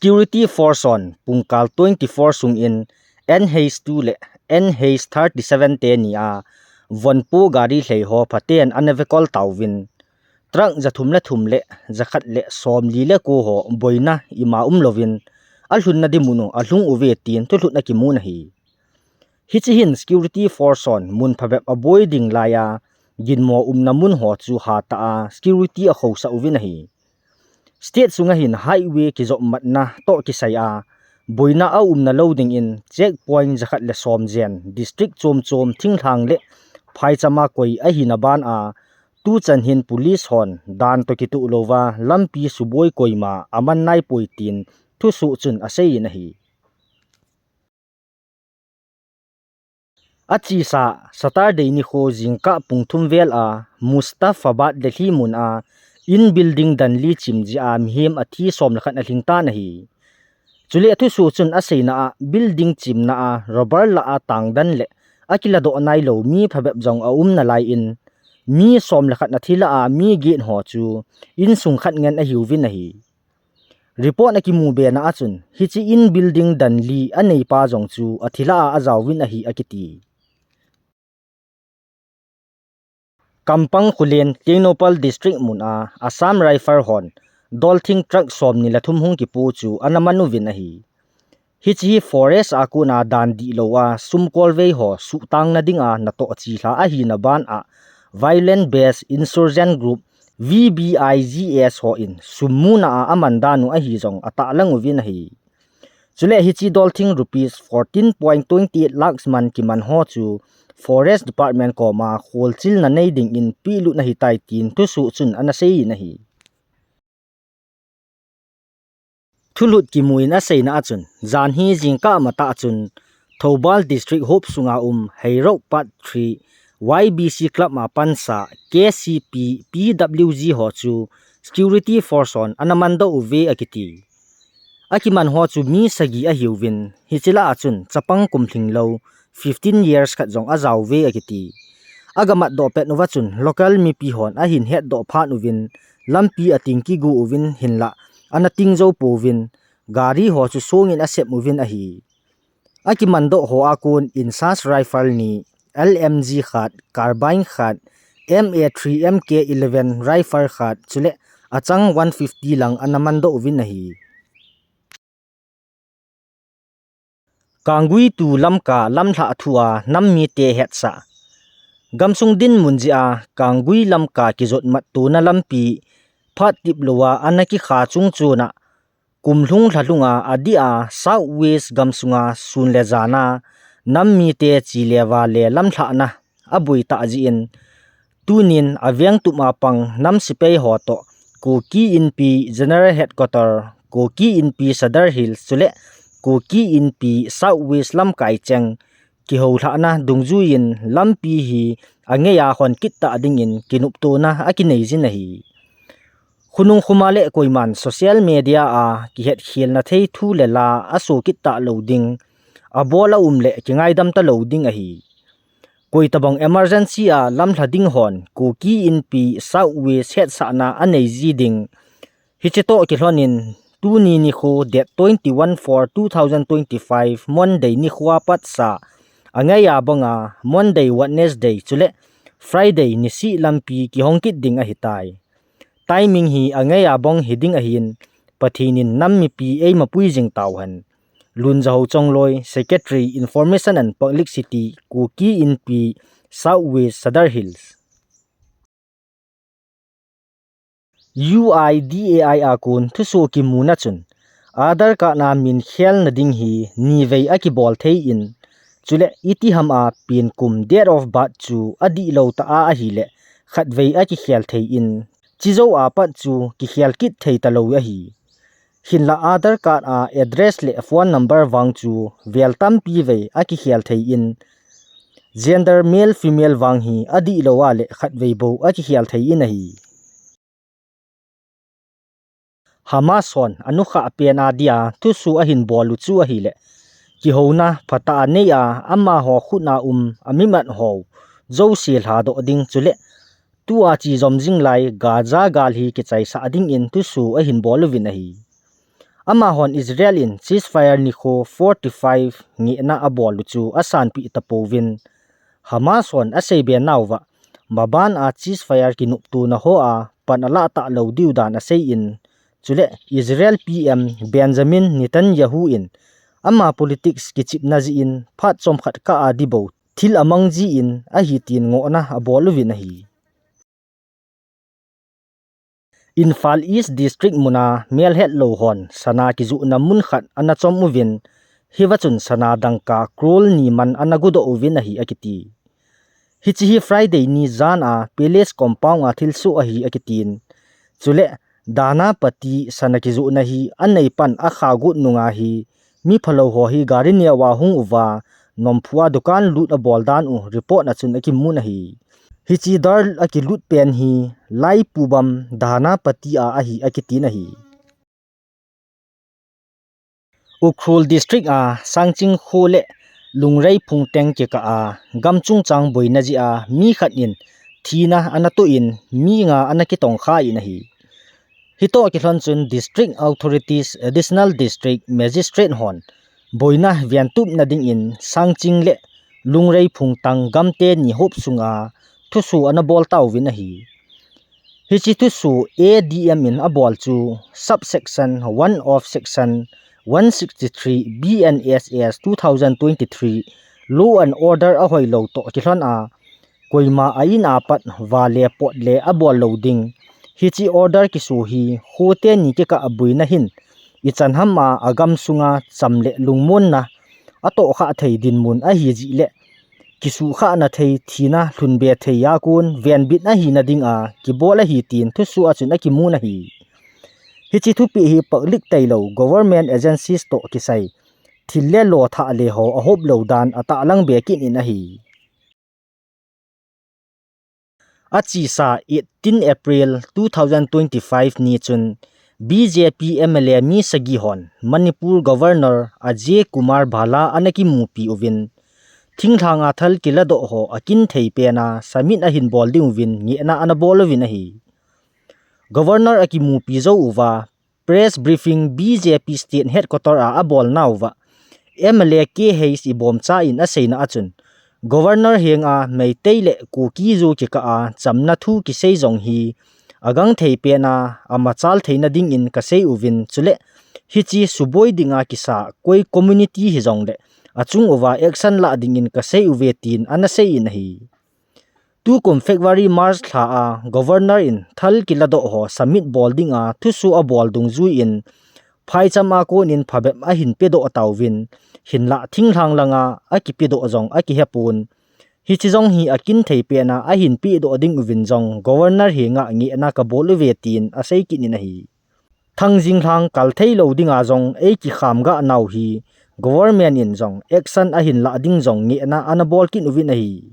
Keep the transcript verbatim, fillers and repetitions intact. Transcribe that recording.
Security Force hon pungkal twenty-four sungin N H two le N H thirty-seven teni a vonpo gari lhei ho phaten ana vekol tauvin, truck jathum le thum le jakhat le somli le ko ho boina ima umlouvin alhunna ding mun u alhung uve tin thulhut ana kimun ahi. Hiche hin Security Force hon mun phabep aboi ding laiya ginmo umna mun ho chu hatah a security akhousah uvin ahi. State sunga hin highway kijopmatna toh kisai a boina aumna lou dingin checkpoint jakhat le som jen district chom chom thinglhang le phaichama koi ahina ban a tuchan hin police hon dan toh kitoh louva lampi suboi koima aman naipoi tin thusoh chun aseiyin ahi. Achesa Saturday nikho jingkah pung thum vel a Mustafabad Delhi mun a in building dan li chim jeh a mihem athi som le khat alhing tan ahi. Chule athusoh chun aseina a building chimna a rubber lah a tangdan le akiladoh nailou mi phabep jong aum nalai in mi som le khat athi lah a mi get ho chu insung khat ngen ahiuvin ahi. Report akimu bena a chun hiche in building dan li aneipa jong chu athi lah a ajaovin ahi akiti. Kampang Khulen, Tengnoupal District mun a Assam Rifle hon dolthing truck somni le thum hung kipo chu ana man uvin ahi. Hiche hi forest a kona dan dihlou a sumkolvei ho suhtangna dinga natoh chelha ahina ban a violent based insurgent group V B I G S hon sum muna a aman dan u ahi jong atahlang uvin ahi. Chule hiche dolthing rupees fourteen point twenty eight lakhs man kiman ho chu Forest Department koma kholchilna nei dingin pelutna ahitai tin thusoh chun ana seiyin ahi. Thulhut kimu in aseina a chun, janhi jingkah matah chun, Thoubal District huop sunga um Heirok Part three Y B C Club a pansa K C P, P W G ho chu Security Force hon ana mandoh uve akiti. Akiman ho chu mi sagi ahiuvin, hiche lah a chun chapang kum lhinglou, fifteen years khat jong ajaouve akiti. Agamatdoh pet uva chun local mipi hon ahin hetdoh phat uvin, lampi ating kigu uvin hinlah, ana ting jou pouvin, gari ho chu songin asem uvin ahi. Akimandoh ho a kon INSAS rifle ni, L M G khat, carbine khat, M A three M K eleven rifle khat, chule achang one fifty lang ana mandoh uvin ahi. Kanggui to Lamka lamlhah thua nam mite hetsah. Gamsung dinmun jeh a Kanggui Lamka kijot matto na lampi phat tiplou a ana kikha chungchon a kumlhung lhalhung a adih a South West gamsunga sun le jan a nam mite chi le va le lamlhahna aboi tah jeh in, tunin avengtup a pang nam sepai ho toh Kuki Inpi General Headquarter, Kuki Inpi Sadar Hills chule Kuki Inpi South West lamkai cheng kihoulhahna dungjuiyin lampi hi angei a hon kit tah dingin kinoptona akinei jin ahi. Khonung khoma le koiman social media a kihetkhelna thei thu le la aso kit talou ding, abol aum le kingaidam talou ding ahi. Koitabang emergency a lamlha ding hon Kuki Inpi South West hetsahna anei ji ding. Hiche toh kilhonin tuni nikho date twenty-one four two thousand twenty-five Monday nikho a patsa angei a banga Monday, Wednesday chule Friday nisih lampi kihong kit ding ahitai. Timing hi angei a bang hiding ahin, Pathen in nam mipi eimapui jing tauhen. Lunjahou Chongloi, Secretary, Information and Publicity, Kuki Inpi, South West Sadar Hills. U I D A I a kon thusoh kimuna chun, Aadhaar card a min khelna ding hi nivei akibol thei in, chule itiham a penkum date of birth chu adihlou tah a ahile khatvei akikhel thei in, chujou a pat chu kikhel kit thei talou ahi. Hinlah Aadhaar card a address le phone number vang chu vel tampi vei akikhel thei in, gender male female vang hi adihlou a le khatvei bou akikhel thei in ahi. Hamas hon anukhah pen a dia thusoh ahin bol u chu ahile, kihouna phatah a nei a amaho khut a um amimat ho jouse lhadoh ding chule tua chejom jing lai Gaza gal hi kichaisah dingin thusoh ahin bol uvin ahi. Amahon Israel in ceasefire nikho forty-five ngehna abol u chu asanpeh tapouvin, Hamas hon aseibe nauva, maban a ceasefire kinoptona hoa pan alah talou diu dan aseiyin, chule Israel P M Benjamin Netanyahu in ama politics kichepna jeh in phat chomkhat kah a dibou thil amang jin ahi tin ngohna abol uvin ahi. Imphal East District muna melhetlou hon sana kijohna mun khat ana chom uvin, hiva chun sana dangka crore ni man ana gudoh uvin ahi akiti. Hiche hi Friday ni jan a Palace Compound a thilsoh ahi akitin. Chule, Dhanapati sana kijohna hi anei pan akha got nunga hi, mi phalou ho hi gari neo a hung uva, nomphua dukan lut abol dan u report a chun akimun ahi. Hiche dar akilut pen hi Laipubam Dhanapati a ahi akitin ahi. Ukhrul District a Sangching kho le Lungreiphung teng kikah a gam chungchang boina jeh a mi khat in thina ana toh in mi nga ana kitongkha in ahi. Hitoh kilhon chun District Authorities, Additional District Magistrate hon boina ventupna dingin Sangching le Lungreiphung tang gam teni hop sunga thusoh ana bol tauvin ahi. Hiche thusoh A D M in abol chu Subsection one of Section one sixty-three B N S S two thousand twenty-three Law and Order ahoilou toh kilhon a, koima a in a pat vale potle abol lou ding. Hiche order kisoh hi kho teni kikah a boina hin ichan ham a agam sunga cham le lungmonna atohkhah thei dinmun ahi jeh le kisuhkhahna thei thina lhunbe thei a kon venbit ahina dinga kibol ahi tin thusoh a chun akimun ahi. Hiche thupeh hi public tailou government agencies toh kisai thil le lo thah le ho ahop lou dan atahlang be kit in ahi. Achesa eighteen April two thousand twenty-five ni chun B J P M L A mi sagi hon Manipur Governor Ajay Kumar Bhalla ana kimupi uvin, thinglhang a thal kiladoh ho akin thei pen a summit ahin bol ding uvin ngehna ana bol uvin ahi. Governor akimupi jou uva, press briefing B J P State Headquarter a abolnauva, M L A K H Ibomcha in aseina a chun, Governor henga Meitei le Kuki-Zo kikah a chamna thu kisei jong hi agangthei pen a amachal theina dingin kasei uvin, chule hiche suboi dinga kisa koi community hijongle achung uva action lah dingin kasei uve tin ana sei in ahi. Tukum February March lha a Governor in thal kiladoh ho summit bol dinga thusoh abol dungjui in phaicham a kon in phabep ahin pedoh tauvin, hinlah thinglhang langa akipedoh jong akihepon. Hiche jong hi akin thei pen a ahin pedoh ding uvin jong Governor henga ngehna kabol uve tin asei kit in ahi. Thangjing lhang kal theilou dinga jong eikikham ga nau hi government in jong action ahin lah ding jong ngehna ana bol kit uvin ahi.